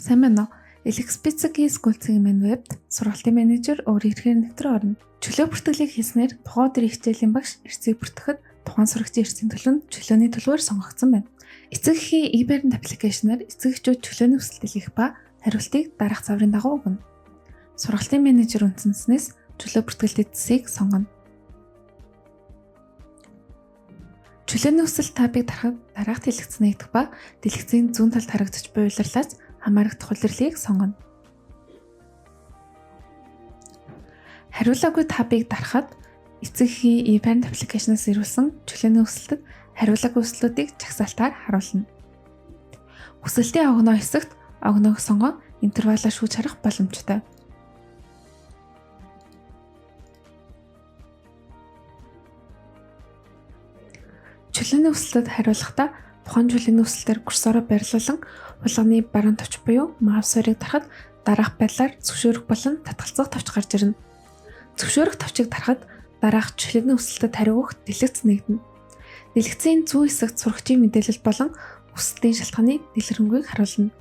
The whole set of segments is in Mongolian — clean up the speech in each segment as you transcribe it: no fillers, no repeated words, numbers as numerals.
Сайн байна уу? LXPC-ийн School-ийн маань вебд сургалтын менежер өөр ирэхээр нэвтрэн орно. Чөлөө бүртгэлийг хийснээр тухайн өдрийн хичээлийн багш эрсийг бүртгэхэд тухайн сурагчийн эрсийн төлөв нь чөлөөний төлөвөөр сонгогдсон байна. Эцэг эхийн e-parent аппликейшнаар эцэг эхчүүд чөлөөний хүсэлт илгээх ба хариултыг дараах загварын дагуу өгнө. Сургалтын менежер үндсэнснээс чөлөө бүртгэл эцсийг сонгоно. Чөлөөний хүсэлт табыг дарахад дараах дэлгэц нээгдэх ба дэлгэцийн зүүн талд харагдаж буй улирлаас хамаарагдах улирлыг сонгоно. Хариулаагүй табыг дарахад эцэг эхийн e-parent аппликейшнаас ирүүлсэн чөлөөний хүсэлтэд хариулаагүй хүслүүдийг жагсаалтаар харуулна. Хүсэлтийн огноо хэсэгт огноог сонгон интервалаа шүүж харах боломжтой. Чөлөөний хүсэлтэд хариулахдаа тухайн чөлөөний хүсэлтээр курсороо байрлуулан хулганы баруун товч буюу маус хоёрыг дарахад дараах байдлаар зөвшөөрөх болон татгалзах товч гарч ирнэ. Зөвшөөрөх товчийг дарахад дараах чөлөөний хүсэлтэд хариу өгөх дэлгэц нээгдэнэ. Дэлгэцийн зүүн хэсэгт сурагчийн мэдээлэл болон хүсэлтийн шалтгааны дэлгэрэнгүй харуулна.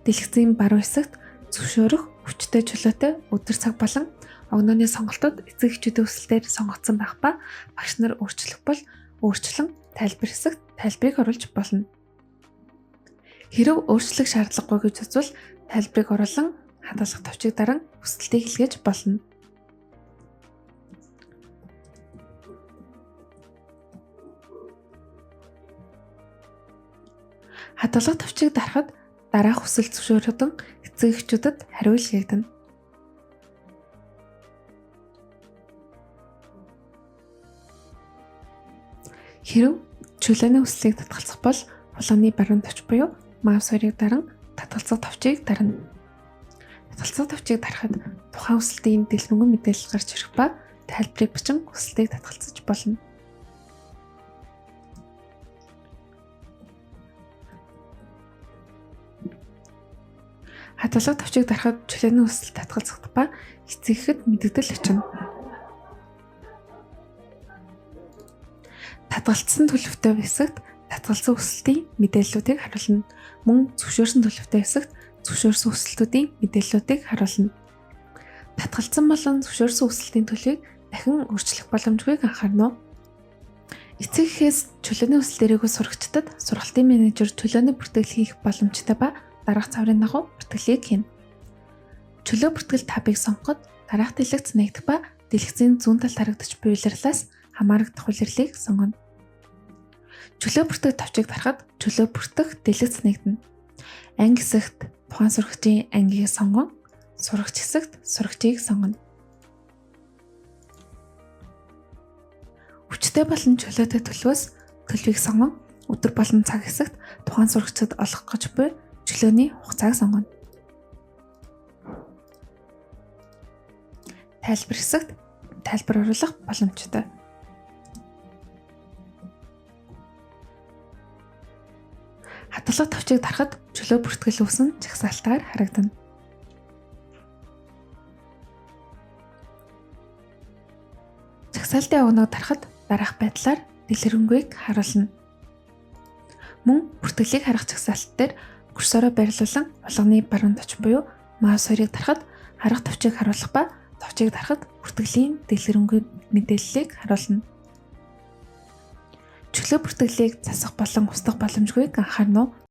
Дэлгэцийн баруун хэсэгт зөвшөөрөх, хүчтэй чөлөөтэй өдөр цаг болон огнооны сонголтууд эцэг эхчүүдийн хүсэлтээр сонгогдсон байх ба багш нар өөрчлөх бол өөрчлөн тайлбар хэсэгт тайлбарыг оруулж болно. Хэрэв өөрчлөх шаардлагагүй гэж үзвэл тайлбарыг оруулан хадгалах товчийг даран хүсэлтийг илгээж болно. Хадгалах товчийг дарахад дараах хүсэл зөвшөөрөгдөн эцэг эхчүүдэд хариу илгээгдэнэ. Хэрэв чөлөөний хүслийг татгалзах бол хулганы баруун товч буюу маус хоёрыг даран татгалзах товчийг дарна. Татгалзах товчийг дарахад тухайн хүсэлтийн дэлгэрэнгүй мэдээлэл гарч ирэх ба тайлбарыг бичин хүсэлтийг татгалзаж болно. Хадгалах товчийг дарахад чөлөөний хүсэл татгалзах ба эцэг эхэд мэдэгдэл очино. Татгалцсан төлөвтэй хэсэгт татгалзсан хүсэлтийн мэдээллүүдийг харуулна. Мөн зөвшөөрсөн төлөвтэй хэсэгт зөвшөөрсөн хүсэлтүүдийн мэдээллүүдийг харуулна. Татгалцсан болон зөвшөөрсөн хүсэлтийн төлөвийг дахин өөрчлөх боломжгүйг анхаарна уу? Эцэг эхээс чөлөөний хүсэлт ирээгүй сурагчдад сургалтын менежер чөлөөний бүртгэл хийх боломжтой ба дараах загварын дагуу бүртгэлийг хийнэ. Чөлөө бүртгэл табыг сонгоход дараах дэлгэц нээгдэх ба дэлгэцийн зүүн талд харагдаж буй улирлаас хамаарагдах улирлыг сонгоно. Чөлөө бүртгэх товчийг дарахад чөлөө бүртгэх дэлгэц нээгдэнэ. Анги хэсэгт тухайн сурагчийн ангийг сонгон, сурагч хэсэгт сурагчийг сонгоно. Хүчтэй болон чөлөөтэй төлөвөөс төлөвийг сонгон, өдөр болон цаг хэсэгт тухайн сурагчид олох гэж буй чөлөөний хугацааг сонгоно. Тайлбар хэсэгт тайлбар оруулах боломжтой. Хадгалах товчийг дарахад чөлөө бүртгэл үүсэн жагсаалтаар харагдана. Жагсаалтын огноог дарахад дараах байдлаар дэлгэрэнгүйг харуулна. Мөн бүртгэлийг харах жагсаалт дээр курсороо байрлуулан хулганы баруун товч буюу маус хоёрыг дарахад харах товчийг харуулах ба товчийг дарахад бүртгэлийн дэлгэрэнгүй мэдээллийг харуулна. Чөлөө бүртгэлийг засах болон устгах боломжгүйг анхаарна уу?